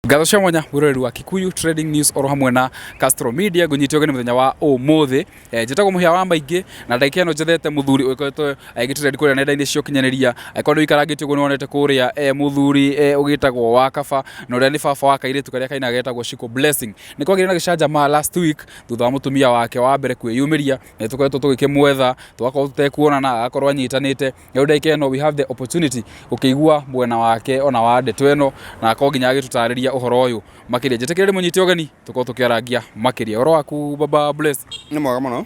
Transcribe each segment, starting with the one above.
Ngatho cia mwanya mwiroreri wa Kikuyu Trading News oro hamwe na Castro Media ngunyite ũgeni mũthenya wa ũmũthĩ. Njĩtagwo Mũhĩa wa Maingĩ na ndagĩka ĩno njethete mũthuri ũgĩkoretwo agĩtrend kũrĩa nenda-inĩ cia ũkinyanĩria. Angĩkorwo nĩ ũikarangĩte ũguo nĩ wonete kũrĩa mũthuri ũgĩtagwo wa Kaba na ũrĩa nĩ baba wa kairĩtu karĩa kainaga getagwo Shiko Blessing. Nĩ kwagĩire na gĩcanjama last week thutha wa mũtumia wake wa mbere kwĩyumĩria na nĩ tũkoretwo tũgĩkĩmwetha tũgakorwo tũtekuonana agakorwo anyitanĩte. Rĩu ndagĩka ĩno we have the opportunity gũkĩigua mwena wake ona wa ndeto ĩno na akorwo nginya agĩtũtarĩria ũhoro ũyũ makĩria. Njĩtĩkĩre ndĩmũnyite ũgeni tũkorwo tũkĩarangia makĩria. Ũhoro waku baba Bless? Nĩ mwega mũno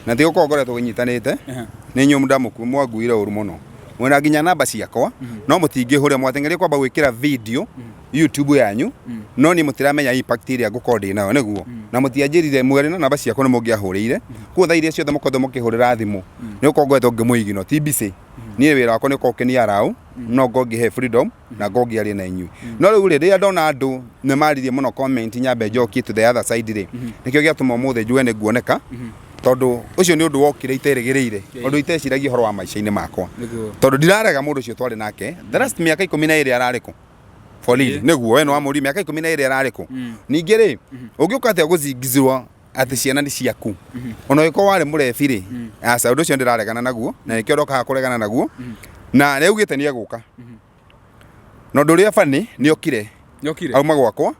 na ti gũkorwo ngoretwo nyitanĩte nĩ inyuĩ ndamũku mwanguire ũru mũno mwĩna nginya namba ciakwa no mũtingĩhũrĩra mwateng'eria kwamba gwĩkĩra video YouTube yanyu no niĩ mũtiramenya impact ĩrĩa ngũkorwo ndĩ nayo nĩguo na mũtianjĩrire mwarĩ na namba ciakwa nĩ mũngĩahũrĩire koguo thaa iria ciothe mũkoretwo mũkĩhũrĩra thimũ nĩ gũkorwo ngoretwo ngĩmũignore ti busy niĩ wĩra wakwa nĩ gũkorwo ũkenia araũ no ngorwo ngĩhe freedom na ngorwo ngĩaria na inyuĩ no rĩu rĩ rĩrĩa ndona andũ nĩ maririe mũno comment nyambe njokie to the other side rĩ nĩkĩo gĩatũma ũmũthĩ njuge nĩ nguoneka tondũ ũcio nĩ ũndũ wokire iterĩgĩrĩire ũndũ iteciragia ũhoro wa maica-inĩ makwa tondũ ndirarega mũndũ ũcio twarĩ nake the last mĩaka 12 ararĩ kũ for real nĩguo we nĩ wamũria mĩaka 12 ararĩ kũ ningĩ rĩ ũngĩũka atĩa gũcingizirwo atĩ ciana nĩ ciaku ona ũngĩkorwo warĩ mũrebi rĩ aca ũndũ ũcio ndĩraregana naguo na nĩkĩo ndoka haha kũregana naguo na nĩ augĩte nĩ egũka na ũndũ ũrĩa bani nĩ okire Nĩokire? auma gwakwa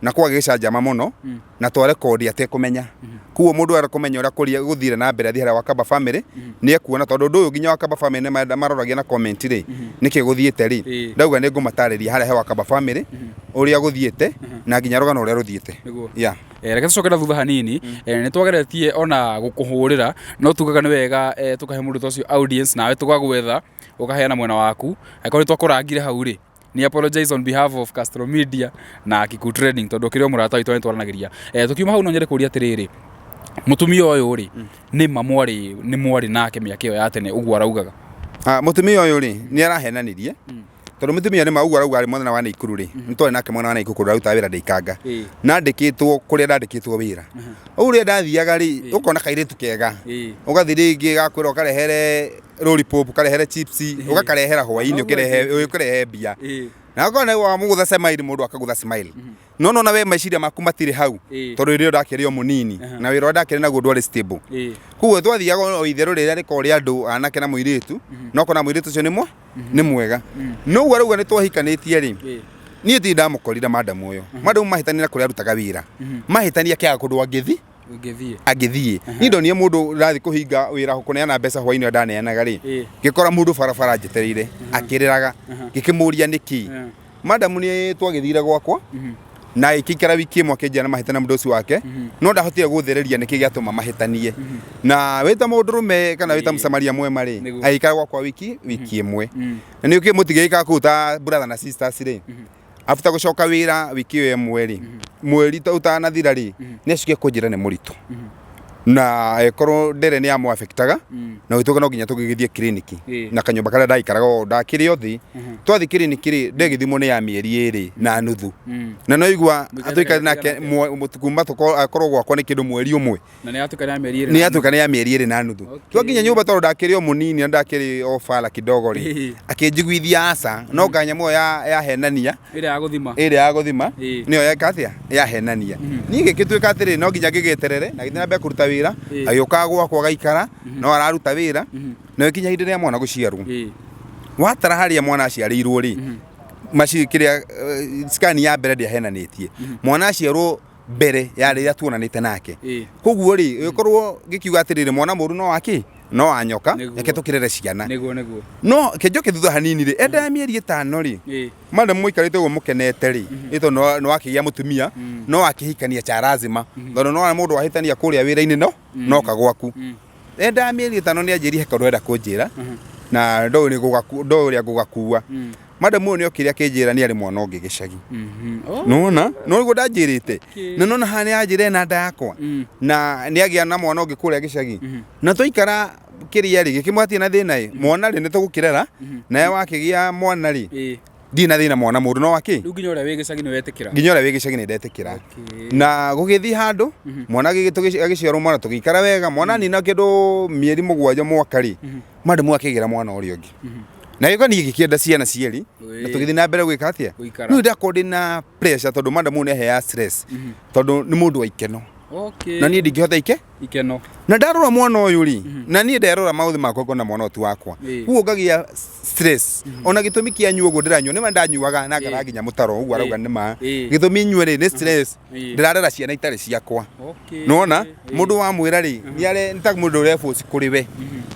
na kwagĩ gĩcanjama mũno na twarekondi atekũmenya koguo mũndũ arenda kũmenya ũrĩa kũria gũthire na mbere athiĩ harĩa Wakamba family nĩ ekuona tondũ ũndũ ũyũ nginya Wakamba family nĩ maroragia na comment rĩ nĩkĩ gũthiĩte rĩ ndauga nĩ ngũmatarĩria harĩa he Wakamba family ũrĩa gũthiĩte na nginya rũgano ũrĩa rũthiĩte. Nĩguo. Yeah. Reke tũcoke na thutha hanini. Nĩ twageretie ona gũkũhũrĩra no tugaga nĩ wega tũkahe mũndũ ta ũcio audience nawe tũgagwetha ũkaheana mwena waku angĩkorwo nĩ twakũrangire hau rĩ ni apologize on behalf of Castro Media na Kikuyu Trading tondũ kĩrĩ o mũrata witũ nĩ twaranagĩria. Tũkiuma hau no nyende kũria atĩrĩrĩ, mũtumia ũyũ rĩ nĩ ma mwarĩ nĩ mwarĩ nake mĩaka ĩyo ya tene ũguo araugaga? Ah, mũtumia ũyũ rĩ nĩ arahenanirie tondũ mũtumia nĩ ma ũguo arauga arĩ mwena wa Naikuru rĩ nĩ twarĩ nake mwena wa Naikuru kũrĩa arutaga wĩra ndĩikanga na ndĩkĩtwo kũrĩa ndandĩkĩtwo wĩra ũguo rĩrĩa ndathiaga rĩ ũkona kairĩtu kega ũgathiĩ rĩngĩ gakwĩra ũkarehere lollipop ũkarehere chips ũgakarehera hwainĩ ũkĩrehe ũkĩrehe mbia na okorwo nĩ wamũgũtha smile mũndũ akagũtha smile no nona we meciria maku matirĩ hau tondũ rĩrĩa ndakĩrĩ o mũnini na wĩra ũrĩa ndakĩrĩ naguo ndwarĩ stable koguo twathiaga o itherũ rĩrĩa rĩkoragwo rĩa andũ anake na mũirĩtu no kona mũirĩtu ũcio nĩ mwe nĩ mwega no ũguo arauga nĩ twahikanĩtie rĩ niĩ ndirĩ ndamũkorire madamu ũyũ madamu mahĩtanire kũrĩa arutaga wĩra mahĩtania akĩaga kũndũ angĩthi Ũngĩthiĩ. Angĩthiĩ niĩ ndonire mũndũ ũrathiĩ kũhinga wĩra kũneana mbeca hwainĩ ũrĩa ndaneanaga rĩ ngĩkora mũndũ barabara njetereire akĩrĩraga ngĩkĩmũria nĩkĩ madamu nĩ twagĩthire gwakwa na ĩkĩikara wiki ĩmwe akĩnjĩra nĩ mahĩtania mũndũ ũcio wake no ndahotire gũthereria nĩkĩ gĩatũma mahĩtanie na wĩta mũndũrũme kana wĩta mũsamaria mwema rĩ agĩikara gwakwa wiki ĩmwe na nĩ ũkĩ mũtigĩikara kũu ta brother na sisters rĩ after gũcoka wĩra wiki ĩyo ĩmwe rĩ mweri ũtanathira rĩ nĩ acokire kũnjĩra nĩ mũritũ na ĩkorwo ndere nĩ yamũ affectaga na gũtuĩka no nginya tũgĩgĩthiĩ kiriniki na kanyũmba karĩa ndaikaraga o ndakĩrĩ o thĩ twathiĩ kiriniki rĩ ndegĩthimwo nĩ ya mĩeri 2 na nuthu na no igua tũikare nake kuma akorwo gwakwa nĩ kĩndũ mweri ũmwe Na nĩ yatuĩka nĩ ya mĩeri ĩrĩ nĩ yatuĩka nĩ ya mĩeri 2 na nuthu. Twakinya nyũmba tondũ ndakĩrĩ o mũnini na ndakĩrĩ o bala kidogo rĩ akĩnjiguithia aca no nga nyamũ ĩyo yahenania Ĩrĩa ya gũthima. Ĩrĩa ya gũthima nĩyo yeka atĩa yahenania niĩ gĩgĩtuĩka atĩrĩ no nginya ngĩgĩeterere na gĩthiĩ na mbere kũruta wĩra agĩũkaga gwakwa agaikara no araruta wĩra na ĩkinya ihinda rĩa mwana gũciarwo watara harĩa mwana aciarĩirwo rĩ maci kĩrĩa scan ya mbere ndĩahenanĩtie mwana aciarwo mbere ya rĩrĩa tuonanĩte nake koguo rĩ ĩkorwo ngĩkiuga atĩrĩrĩ mwana mũru no waki no wa nyoka reke tũkĩrere ciana nĩguo nĩguo no kĩnjoke thutha hanini rĩ enda ya mĩeri 5 rĩ madam mũikarĩte ũguo mũkenete rĩ ĩ tondũ nĩ wakĩgĩa mũtumia no wakĩhikania cha lazima tondũ no mũndũ wahĩtania kũrĩa wĩra-inĩ no noka gwaku enda ya mĩeri 5 nĩ anjĩrie he kaũndũ arenda kũnjĩra na ndoĩ ndoĩ ũrĩa ngũgakua madam ũyũ nĩ okire akĩnjĩra nĩ arĩ mwana ũngĩ gĩcagi nona no nĩguo ndanjĩrĩte na nona haha nĩ anjĩra ena nda yakwa na nĩ agĩa na mwana ũngĩ kũrĩa gĩcagi na twaikara kĩrĩa rĩ gĩkĩmwatie na thĩna ĩ mwana rĩ nĩ tũgũkĩrera nawe wakĩgĩa mwana rĩ ndirĩ na thĩna mwana mũndũ no wakĩ Rĩu nginya ũrĩa wĩ gĩcagi nĩ wetĩkĩra nginya ũrĩa wĩ gĩcagi nĩ ndetĩkĩra na gũgĩthiĩ handũ mwana agĩciarwo mwana tũgĩikara wega mwana nina kĩndũ mĩeri 7 mwaka rĩ madamu akĩgĩra mwana ũrĩa ũngĩ. Na gĩko niĩ gĩkĩenda ciana cierĩ na Ĩĩ. tũgĩthiĩ na mbere gwĩka atĩa. Gũikara. No ndakorwo ndĩna pressure tondũ madam ũyũ nĩaheaga stress tondũ nĩ mũndũ wa ikeno Okay. na niĩ ndingĩhota ike Ikeno. Na ndarora mwana ũyũ rĩ, na niĩ nderora maũthĩ makwa ngona mwana ũyũ ti wakwa. Ĩĩ. Koguo ngagĩa stress ona gĩtũmi kĩa nyua ũguo ndĩranyua nĩma ndanyuaga na ngara Ĩĩ. nginya mũtaro ũguo arauga Ĩĩ. nĩma Ĩĩ. gĩtũmi nyue rĩ nĩ stress. Ĩĩ. Ndĩrarera ciana itarĩ ciakwa. Okay. Nĩwona Ĩĩ. mũndũ wamwĩra rĩ nĩ ta mũndũ ũreforce kũrĩ we.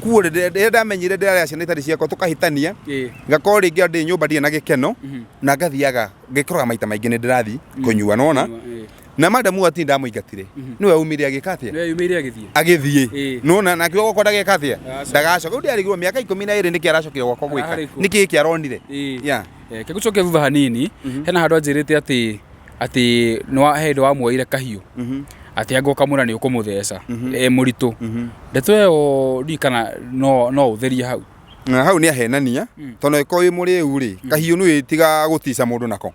Kuo rĩrĩa ndamenyire ndĩrarera ciana itarĩ ciakwa tũkahĩtania, Ĩĩ. ngakorwo rĩngĩ ndĩ nyũmba ndirĩ na gĩkeno na ngathiaga ngĩkoraga maita maingĩ nĩ ndĩrathiĩ kũnyua, nĩwona. Ĩĩ. Na madamu ati ndamũingatire, nĩwe umire agĩka atĩa? Nĩwe yumĩire agĩthiĩ. Agĩthiĩ. Ĩĩ. Nĩwona, na akiuga gwakwa ndageka atĩa? Ndagacoka. Ndagacoka. Rĩu ndĩarigirwo mĩaka 12 nĩkĩ aracokire gwakwa gwĩka? Ararĩ kũ? Nĩkĩ gĩkĩ aronire? Ĩĩ. Yeah. Reke ngũcokie thutha hanini. Hena handũ anjĩrĩte atĩ atĩ nĩ he hĩndĩ wamuoire kahiũ atĩ anga ũkamwĩra nĩ ũkũmũtheca e mũritũ. Ndeto ĩyo ndiũĩ kana no ũtherie hau. Na hau nĩ ahenania tondũ ĩkorwo wĩ mũrĩu rĩ, kahiũ nĩ tiga gũtica mũndũ nako.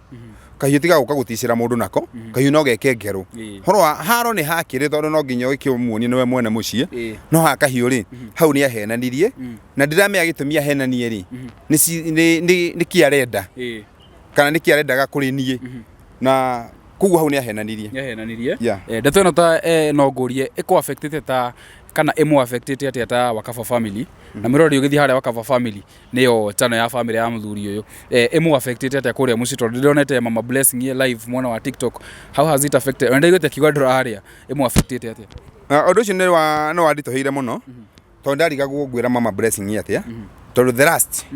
Kahiũ tiga gũka gũticĩra mũndũ nako, kahiũ no geke ngerũ. Ĩĩ. Horo wa haro nĩ hakĩrĩ tondũ no nginya ũkĩmuonie nĩwe mwene mũciĩ. Ĩĩ. No ha kahiũ rĩ, hau nĩ ahenanirie na ndiramenya gĩtũmi ahenanie rĩ, nĩ kĩ arenda Ĩĩ. kana nĩ kĩ arendaga kũrĩ niĩ, na koguo hau nĩ ahenanirie. Nĩ ahenanirie. Yeah. Ndeto ĩno ta no ngũrie ĩkũ affectĩte ta kana ĩmũ affectĩte atĩa ta Wakaba family, na mwĩroreri ũgĩthiĩ harĩa Wakaba family nĩyo channel ya family ya mũthuri ũyũ, ĩmũ affectĩte atĩa kũrĩa mũciĩ, tondũ ndĩronete Mama Blessing ye live mwena wa TikTok? How has it affected? Ona ndaiguĩte akiuga ndũrarĩa, ĩmũ affectĩte atĩa? Na ũndũ ũcio nĩ wanditũhĩire mũno tondũ ndarigagwo ngwĩra Mama Blessing atĩa, tondũ the last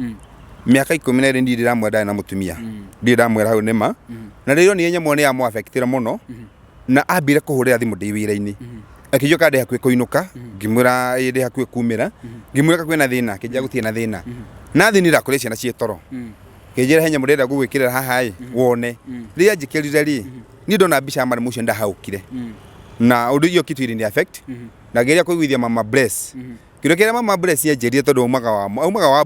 mĩaka 12 ndirĩ ndĩramwĩra ndarĩ na mũtumia, ndirĩ ndamwĩra hau nĩma. Na rĩrĩa onire nyamũ ĩyo nĩ yamũ-affectire mũno na ambire kũhũrĩra thimũ ndĩ wĩra-inĩ akĩnjũka ka ndĩ hakuhĩ kũinũka, ngĩmwĩra ĩĩ ndĩ hakuhĩ kumĩra, ngĩmwĩra ka kwĩna thĩna, akĩnjĩra gũtirĩ na thĩna, na thĩ nĩndakũrĩa ciana ciĩ toro, kĩnjĩra he nyamũ ndĩrenda gũgwĩkĩrĩra haha ĩ wone. Rĩrĩa njĩkĩrire rĩ, niĩ ndona mbica ya madam ũcio nĩndahaũkire na ũndũ iyo kitu ili ni affect na ngeria kũiguithia Mama Bless kĩrĩa kĩrĩa Mama Bless yanjĩrire tondũ aumaga wa blue. Aumaga wa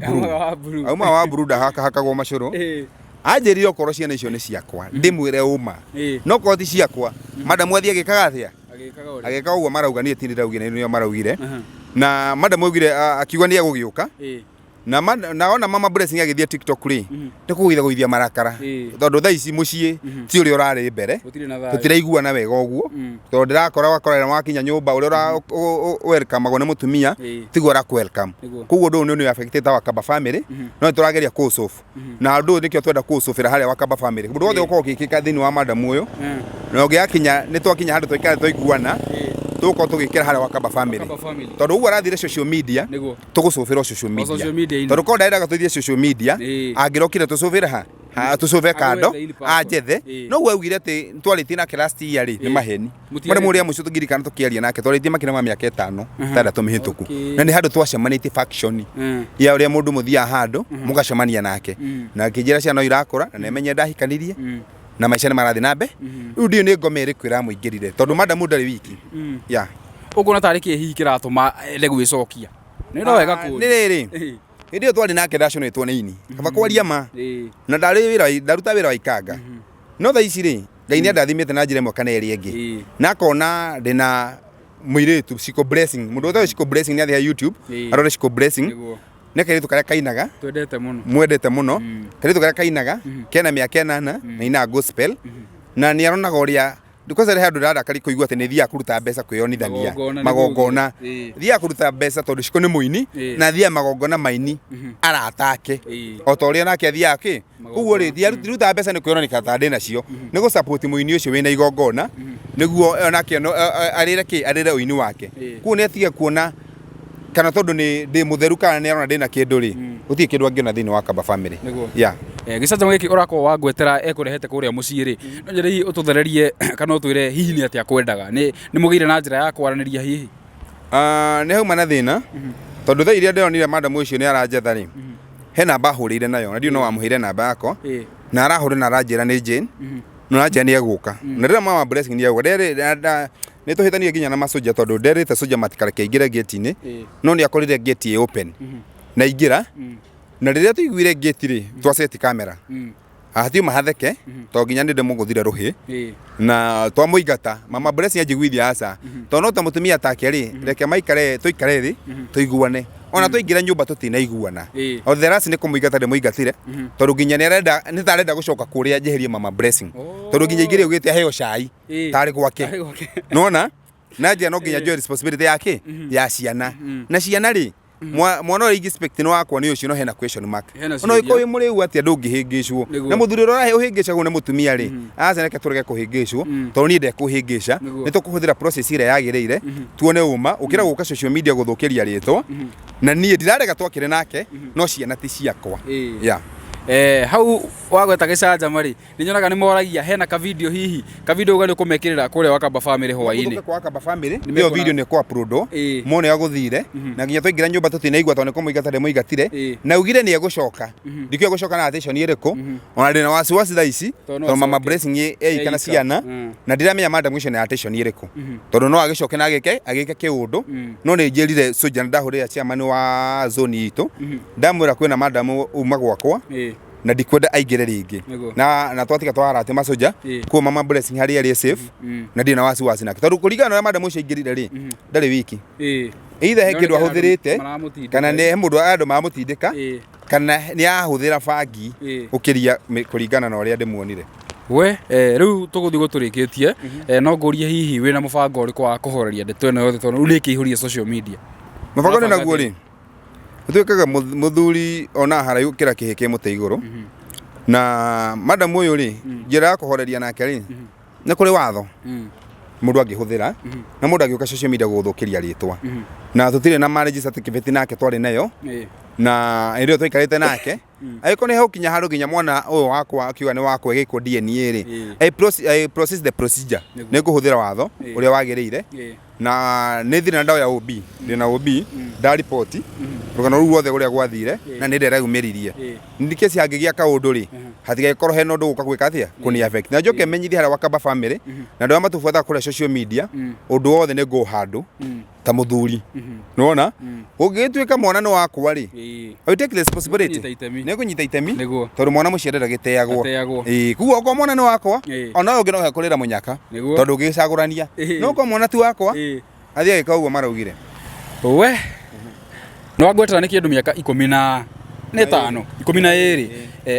blue. Aumaga wa blue, ndahakahakagwo macũrũ. Anjĩrire okorwo ciana icio nĩ ciakwa ndĩmwĩre ũma, no korwo ti ciakwa madamu athiĩ agĩkaga atĩa? Agĩkaga ũrĩa? Agĩka ũguo marauga, niĩ ti ndĩraugire, nĩo maraugire. Na madamu augire akiuga nĩ egũgĩũka. Na na ona Mama Blessing agĩthiĩ TikTok rĩ, nĩ kũgũithia gũithia marakara tondũ thaa ici mũciĩ ti ũrĩa ũrarĩ mbere. Gũtirĩ na thayũ. Tũtiraiguana wega ũguo tondũ ndĩrakora wakora wakinya nyũmba ũrĩa ũra welcome-agwo nĩ mũtumia tiguo ũra welcome. Nĩguo. Koguo ũndũ ũyũ nĩ affected Wakamba family, no nĩtũrageria kũũsolve na ũndũ ũyũ nĩkĩo twenda kũũsolvera harĩa Wakamba family, ũndũ wothe ũkorwo ũgĩkĩka thĩinĩ wa madamu ũyũ. Na ũngĩgakinya nĩ twakinya handũ twaikara twaiguana, tũgũkorwo tũgĩkĩra harĩa Wakamba family. Wakamba family. Tondũ ũguo arathire social media. Nĩguo. Tũgũcũbĩra o social media. Social media-inĩ. Tondũ korwo ndarenda tũthiĩ social media, angĩrokire tũcũbĩre ha tũcũbe kando. Agwethe in person. Anjethe. No ũguo augire atĩ twarĩtie nake last year rĩ, nĩ maheni. Mũtiarĩtie. Madam ũrĩa mũcio tũngirikana tũkĩaria nake twarĩtie makĩria ma mĩaka 5 6 mĩhĩtũku. Na nĩ handũ twacemanĩtie faction ya ũrĩa mũndũ mũthiaga handũ mũgacemania nake, na akĩnjĩra ciana no irakũra na nĩamenye ndahikanirie na maica nĩ marathiĩ na mbere. Rĩu ndiũĩ nĩ ngoma ĩrĩkũ ĩramũingĩrire tondũ madamu ndarĩ wiki ya. Ũkuona tarĩ kĩ hihi kĩratũma ende gwĩcokia? Nĩ no wega Nĩ kũũria. rĩrĩ, hĩndĩ ĩyo twarĩ nake ndaconetwo nĩ ini kaba kwaria ma na ndarĩ wĩra ndaruta wĩra wa ikanga, no thaa ici rĩ, Ngai nĩ andathimĩte na njĩra ĩmwe kana ĩrĩa ĩngĩ na akona ndĩna mũirĩtu Shiko Blessing. Mũndũ wothe Shiko Blessing nĩ athiĩ YouTube arore Shiko Blessing. Nĩ kairĩtu karĩa kainaga. Twendete mũno. Mwendete mũno kairĩtu karĩa kainaga, kena mĩaka 8 na inaga gospel, na nĩ aronaga ũrĩa kwanza rĩ handũ ndĩrarakari kũigua atĩ nĩ thiaga kũruta mbeca kwĩyonithania. Magongona nĩ Magongona. Thiaga. Thiaga kũruta mbeca tondũ Shiko nĩ mũini na thiaga magongona maini arata ake o ta ũrĩa nake athiaga kĩ. Koguo rĩ, ndiruta mbeca nĩ kwĩonania ta ndĩ nacio, nĩ gũ support mũini ũcio wĩna igongona nĩguo onake arĩre kĩ arĩre ũini wake. Koguo nĩ atige kuona kana tondũ nĩ ndĩ mũtheru kana nĩ arona ndĩna kĩndũ rĩ, gũtirĩ kĩndũ angĩona thĩinĩ wa Kamba family. Nĩguo. Yeah. Gĩcanjama gĩkĩ ũrakorwo wangwetera ekũrehete kũrĩa mũciĩ rĩ, no nyende hihi ũtũthererie kana ũtwĩre hihi nĩ atĩa kwendaga, nĩ mũgĩire na njĩra ya kwaranĩria hihi? Nĩ hauma na thĩna tondũ thaa iria ndĩronire madamu ũcio nĩ aranjetha rĩ, he namba ahũrĩire nayo na ndiũ no wamũheire namba yakwa na arahũra na aranjĩra nĩ Jane na aranjĩra nĩ egũka na rĩrĩa mama Blessing nĩ egũka nĩ tũhĩtanirie nginya na masoja tondũ nderĩte soja matikareke aingĩre gate-inĩ, no nĩ akorire gate ĩ open na ingĩra, na rĩrĩa tũiguire gate rĩ, twaceti kamera hatiuma hatheke tondũ nginya nĩ ndĩmũgũthire rũhĩ na twamũingata. Mama Blessing anjiguithia aca tondũ no ta mũtumia take rĩ, reke maikare tũikare thĩ tũiguane. Ona twaingĩra nyũmba tũtinaiguana. O the last nĩ kũmũingata ndĩmũingatire, tondũ nginya nĩ arenda, nĩ ta arenda gũcoka kũrĩa njeherie mama Blessing, tondũ nginya ingĩrĩ augĩte aheo cai tarĩ gwake. Tarĩ gwake. Nona na njĩra no nginya njoe responsibility yake ya ciana, na ciana rĩ, mwana ũrĩa ingĩ expect nĩ wakwa nĩ ũcio, no hena question mark. Hena Ona ciũria. ũngĩkorwo wĩ mũrĩu atĩa, ndũngĩhĩngĩcwo. Na mũthuri ũrĩa ũhĩngĩcagwo nĩ mũtumia rĩ, aca, reke tũrege kũhĩngĩcwo, tondũ niĩ ndekũhĩngĩca. Nĩ tũkũhũthĩra process ĩrĩa yagĩrĩire, tuone ũma ũkĩra gũka social media gũthũkĩria rĩtwa, na niĩ ndirarega twakĩrĩ nake, no ciana ti ciakwa. Yeah. Hau wagweta gĩcanjama rĩ, nĩ nyonaga nĩ moragia hena ka video, hihi ka video uga nĩ ũkũmekĩrĩra kũrĩa Wakamba Family hwaĩ-inĩ? Gũthũka kwa Wakamba Family. Nĩ Ĩyo mekũona. Video nĩ kũ upload mone ũrĩa gũthire, na nginya twaingĩra nyũmba tũtinaigua, tondũ nĩ kũmũingata ndĩmũingatire, na augire nĩ egũcoka. Ndikĩũĩ egũcoka na attention ĩrĩkũ. Ona ndĩna wasiwasi thaa ici, Tondũ no tondũ mama acoke. Blessing eika na Eika. ciana, na ndiramenya madam ũcio nĩ attention ĩrĩkũ, tondũ no agĩcoke na agĩke kĩũndũ. No nĩ njĩrire Soja, na ndahũrĩra chairman wa zone itũ, ndamwĩra kwĩna madam uma gwakwa na ndikwenda aingĩre rĩngĩ. Na twatiga twarate macoja kuo mama Blessing harĩa arĩ safe, na ndirĩ na wasiwasi nake, tondũ kũringana na ũrĩa madam ũcio aingĩrire rĩ, ndarĩ wiki. Either he No kĩndũ nĩ andũ ahũthĩrĩte, maramũtindĩka. kana nĩ he mũndũ andũ maramũtindĩka, kana nĩ ahũthĩra bangi gũkĩria kũringana na ũrĩa ndĩmuonire. We rĩu tũgũthiĩ gũtũrĩkĩtie, no ngũrie, hihi wĩna mũbango ũrĩkũ wa kũhoreria ndeto ĩno yothe, tondũ rĩu nĩ ĩkĩihũria social media? Mũbango nĩ Ũrabanga naguo atĩa? rĩ, ũtuĩkaga mũthuri ona haraihu kĩra kĩhĩ kĩ mũtĩ igũrũ, na madam ũyũ rĩ, njĩra ya kũhoreria nake rĩ, nĩ kũrĩ watho mũndũ angĩhũthĩra, na mũndũ angĩũka social media gũgũthũkĩria rĩtwa, na tũtirĩ na marriage certificate nake twarĩ nayo, na hĩndĩ ĩyo twaikarĩte nake, angĩkorwo nĩ haukinya handũ nginya mwana ũyũ wakwa akiuga nĩ wakwa ĩgĩkwo DNA rĩ, I process the procedure. Nĩ ngũhũthĩra watho ũrĩa wagĩrĩire, na nĩ thire na ndawa ya OB, ndĩ na OB, ndariboti rũgano rũu ruothe ũrĩa gwathire, na nĩ ndereyumĩririe. Nĩ kesi hangĩgĩa kaũndũ rĩ, hatigagĩkorwo hena ũndũ gũka gwĩka atĩa kũni affect, na njoke menyithie harĩa Wakamba Family na andũ arĩa matũbuataga kũrĩa social media, ũndũ wothe nĩ ngũ handũ ta mũthuri. Nĩwona ũngĩgĩtuĩka mwana nĩ wakwa rĩ, I will take the responsibility. Nĩkũnyita itemi. Nĩngũnyita itemi. Tondũ mwana mũciare ndagĩteagwo. Ndateagwo. Ĩĩ, koguo okorwo mwana nĩ wakwa, ona ũyũ ũngĩ no hekũrĩra mũnyaka, tondũ ũngĩgĩcagũrania, no okorwo mwana ti wakwa, athiĩ agĩka ũguo maraugire. We nĩ wangwetera nĩ kĩndũ mĩaka 15, 12.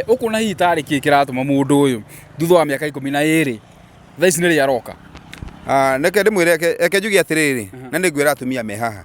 Ũkuona hihi tarĩ kĩ kĩratũma mũndũ ũyũ thutha wa mĩaka 12 thaa ici nĩrĩ aroka? Ah, reke ndĩmwĩre, reke njuge atĩrĩrĩ, na nĩ ngwĩra atumia me haha,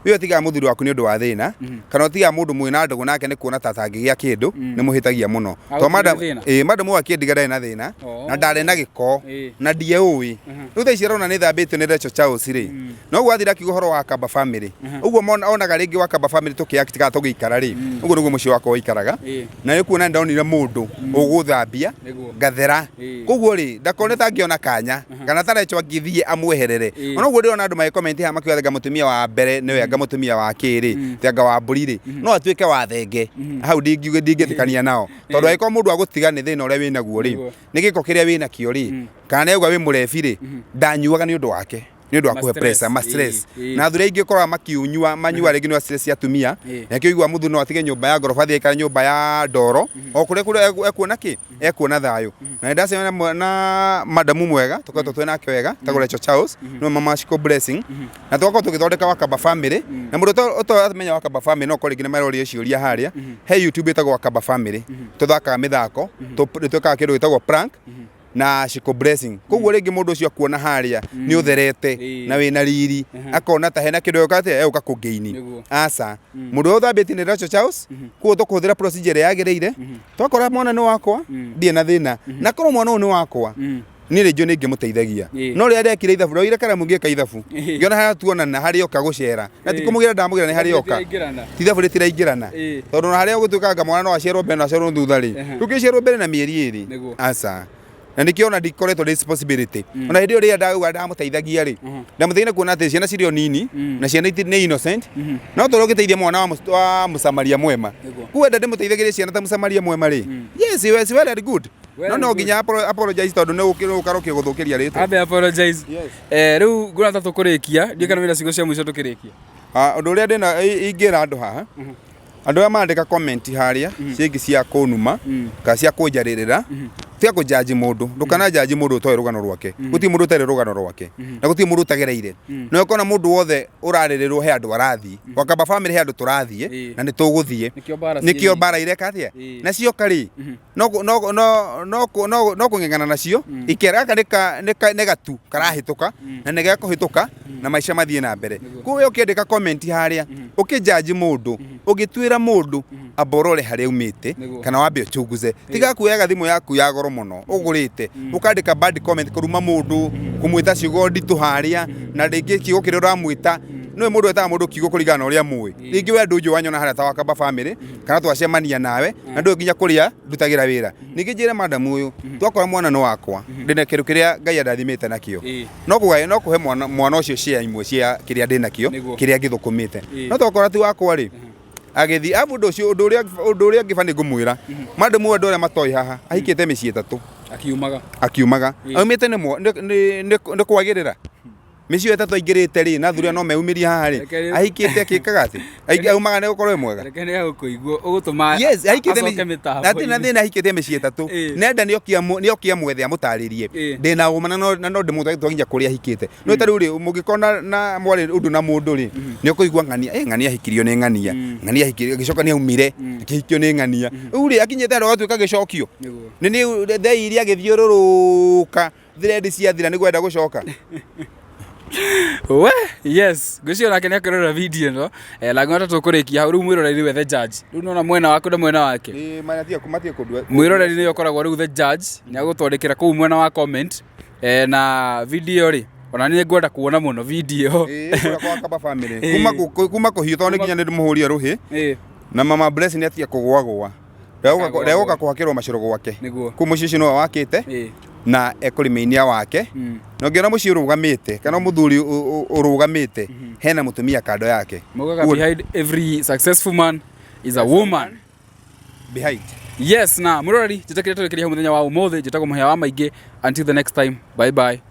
we ũtigaga mũthuri waku nĩ ũndũ wa thĩna, kana ũtigaga mũndũ mwĩna ndũgũ nake nĩ kuona ta atangĩgĩa kĩndũ, nĩ mũhĩtagia mũno. Ah, Tondũ gũtirĩ thĩna? Ĩĩ, madam ũyũ akĩndiga ndarĩ na thĩna, na ndarĩ na gĩko, na ndieũĩ. Rĩu thaa ici arona nĩ thambĩtio nĩ Rachel Charles rĩ, noguo athire akiuga ũhoro wa Kamba Family, ũguo onaga rĩngĩ wa Kamba Family tũkĩ kana tũgĩikara rĩ, ũguo nĩguo mũciĩ wakwa ũikaraga. Na nĩ kuona ndonire mũndũ ũgũthambia ngathera. Koguo rĩ, ndakone ta angĩona kanya kana ta Rachel angĩthiĩ amweherere. Ona ũguo ndĩrona andũ magĩcomment haha makiuga anga mũtumia wa mbere nĩwe, anga mũtumia wa kĩrĩ, ti anga wa mbũri rĩ, no atuĩke wa thenge. Hau ndingĩtĩkania nao, tondũ angĩkorwo mũndũ agũtiga nĩ thĩna ũrĩa wĩnaguo rĩ, nĩ gĩko kĩrĩa wĩnakĩo rĩ, kana nĩ auga wĩ mũrebi rĩ, ndanyuaga nĩ ũndũ wake, nĩ ũndũ wa Ma kũhe stress. Pressure, ma stress. Na athuri aingĩ ũkoraga makiunyua manyua rĩngĩ nĩ wa stress cia atumia. Na kĩo igua mũthuri no atige nyũmba ya ngoroba, athiĩ aikare nyũmba ya ndoro, o kũrĩa kũrĩa ekuona kĩ ekuona thayũ. Na nĩ ndacemania na madamu mwega tũkoretwo twĩ nake wega, tagwo Rachel Charles, nĩwe mama Shiko Blessing, na tũgakorwo tũgĩthondeka Wakamba Family. Na mũndũ ũtaramenya Wakamba Family, no korwo rĩngĩ nĩ maroria ciũria harĩa he YouTube ĩtagwo Wakamba Family. Tũthakaga mĩthako, nĩ twĩkaga kĩndũ gĩtagwo prank na Shiko Blessing. Koguo rĩngĩ mũndũ ũcio akuona harĩa nĩ ũtherete na wĩna riri, akona ta hena kĩndũ egũka atĩa, egũka kũngĩini. Aca, mũndũ ũrĩa ũthambĩtie nĩ Rachel Charles. Koguo tũkũhũthĩra procedure ĩrĩa yagĩrĩire. Twakora mwana nĩ wakwa, ndirĩ na thĩna, na korwo mwana ũyũ nĩ wakwa, niĩ rĩngĩ nĩ ingĩmũteithagia. No rĩrĩa ndekire ithabu, ndoire karamu ngĩka ithabu, ngĩona harĩa tuonana, harĩa oka gũcera, na ti kũmũgĩra ndamũgĩra, nĩ harĩa oka. Rĩtiraingĩrana. Ti ithabu rĩtiraingĩrana. Tondũ ona harĩa gũtuĩkanga mwana no aciarwo mbere, no aciarwo thutha rĩ, ndũngĩciarwo mbere na mĩeri 2. Aca, na nĩkĩo ona ndikoretwo responsibility. Ona hĩndĩ ĩyo rĩrĩa ndauga ndamũteithagia rĩ, ndamũteithagia kuona atĩ ciana cirĩ o nini, na ciana nĩ innocent, no tũrĩa ũngĩteithia mwana wa mũsamaria mwema. Kuo enda ndĩmũteithagĩrie ciana ta mũsamaria mwema rĩ, yes, yes, well and good. Well No and no good. nginya apologize, tondũ nĩ ũkarwo ũkĩgũthũkĩria rĩtwa. Ambe apologize. Yes. Rĩu nguona ta tũkũrĩkia, ndiũ kana wĩna ciugo cia mũico tũkĩrĩkia? Ah, ũndũ ũrĩa ndĩna ingĩra andũ haha, andũ arĩa mandĩka comment harĩa ciĩngĩ cia kũnuma kana cia kũnjarĩrĩra. Tiga kũjaji mũndũ, ndũkanajaji mũndũ ũtoĩ rũgano rwake. Gũtirĩ mũndũ ũtarĩ rũgano rwake na gũtirĩ mũndũ ũtagereire. Na ũkona mũndũ wothe ũrarĩrĩrwo he andũ arathiĩ. Wakamba family he andũ tũrathiĩ na nĩ tũgũthiĩ. Nĩkĩo mbara Nĩkĩo mbara ireka atĩa na cioka rĩ, no kũ- no no no kũ- no no kũng'eng'ana nacio ikera. Gaka nĩ gatu karahĩtũka na nĩ gekũhĩtũka na maica mathiĩ na mbere. Koguo we ũkĩandĩka comment harĩa ũkĩjaji mũndũ, ũgĩtuĩra mũndũ, amborore harĩa aumĩte kana wambe ũchunguze. Tiga kuoyaga thimũ yaku ya goro mũno ũgũrĩte ũkandĩka bad comment, kũruma mũndũ, kũmwĩta ciugo nditũ harĩa, na rĩngĩ kiugo kĩrĩa ũramwĩta nĩwe mũndũ etaga mũndũ kiugo kũringana na ũrĩa mũĩ. Rĩngĩ we ndũnjũ wanyona harĩa ta Wakamba family kana twacemania nawe na ndũĩ nginya kũrĩa ndutagĩra wĩra. Ningĩ njĩre madamu ũyũ, twakora mwana nĩ wakwa, ndĩna kĩndũ kĩrĩa Ngai andathimĩte nakĩo, no kũgaĩ no kũhe mwana ũcio share imwe cia kĩrĩa ndĩ nakĩo, kĩrĩa ngĩthũkũmĩte. No twakora ti wakwa rĩ, agĩthiĩ abu. Ũndũ ũcio, ũndũ ũrĩa ũngĩ bani ngũmwĩra madamu ũyũ, andũ arĩa matoĩ haha, ahikĩte mĩciĩ 3. Akiumaga. Akiumaga. Aumĩte nĩ nĩ kwagĩrĩra mĩciĩ ĩyo 3 aingĩrĩte rĩ, na athuri aya no meyumĩrie haha rĩ. Ahikĩte akĩkaga atĩ aumaga nĩ gũkorwo e mwega. Reke nĩ agũkũigua ũgũtũma Yes, ahikĩte acoke mĩtambo. Na na thĩna, ahikĩte mĩciĩ 3. Nenda nĩokia mwethe amũtarĩrie. Ndĩna ũma na no ndĩmũtware twakinya kũrĩa ahikĩte. No ta rĩu rĩ, mũngĩkorwo na mwarĩ ũndũ na mũndũ rĩ, nĩ ũkũigua ng'ania, ng'ania ahikirio nĩ ng'ania, ng'ania ahikirio, agĩcoka nĩ aumire akĩhikio nĩ ng'ania. Rĩu rĩ, akinyĩte handũ agatuĩka gĩcokio. Nĩ thei iria agĩthiũrũrũka, thread ciathira nĩguo enda gũcoka. We, yes, ngwĩciria nake nĩ akĩrora video ĩno, na ngona ta tũkũrĩkia hau. Rĩu mwĩroreri nĩwe the judge. Rĩu nona mwena waku na mwena wake. Ĩ, matige kũndua. Mwĩroreri nĩwe ũkoragwo rĩu the judge, nĩ agũtwandĩkĩra kũu mwena wa comment, na video rĩ, ona nĩ ngwenda kuona mũno video. Ĩ, kũrĩa kwa Kaba family kuma kũhiũ tondũ nĩ nginya nĩ ndĩmũhũria rũhĩ na mama Blessing nĩ atiga kũgwagwa. Ndegũka kũhakĩrwo macũrũ gwake. Kũu mũciĩ ũcio nĩwe wakĩte na ekũrĩmĩinia wake. Na ũngĩona mũciĩ ũrũgamĩte kana mũthuri ũrũgamĩte, hena mũtumia kando yake. Maugaga behind every successful man is a woman. Behind. Yes, na mwĩroreri, njĩtĩkĩre tũrĩkĩrie hau mũthenya wa ũmũthĩ. Njĩtagwo Mũhĩa wa Maingĩ. Until the next time, bye bye.